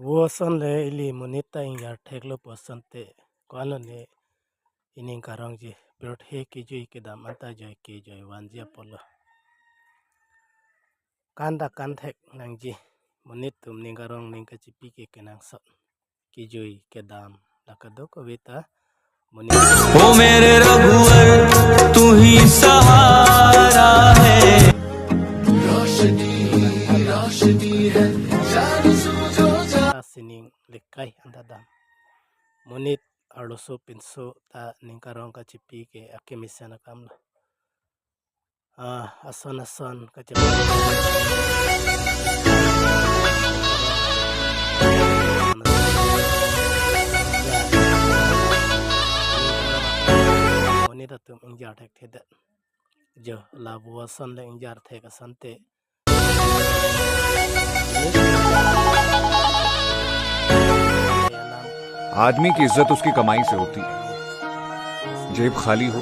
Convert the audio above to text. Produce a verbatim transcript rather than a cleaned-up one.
Vo ason le ili monit ta ingjar theklo pu asonte, ko-an lone ining karongji, pirthe kejui kedam anta joike joi vanji apotlo. Kan ta kan thek nangji, monit atum ning karong ning kachipi ke kenangsot. Kejui kedam la kadokave ta monit. ओ मेरे रघुवर, तू ही सहारा है। रोशनी, रोशनी है, जान सूझो जा। Sining lekai anta dam. Monit arloso pinso ta ning karong kachipi ke akemesen akamlo. Ah, ason ason kachem. Monit atum ingjar thekthedet. Jo, la vo ason le ingjar thek asonte. आदमी की इज्जत उसकी कमाई से होती है। जेब खाली हो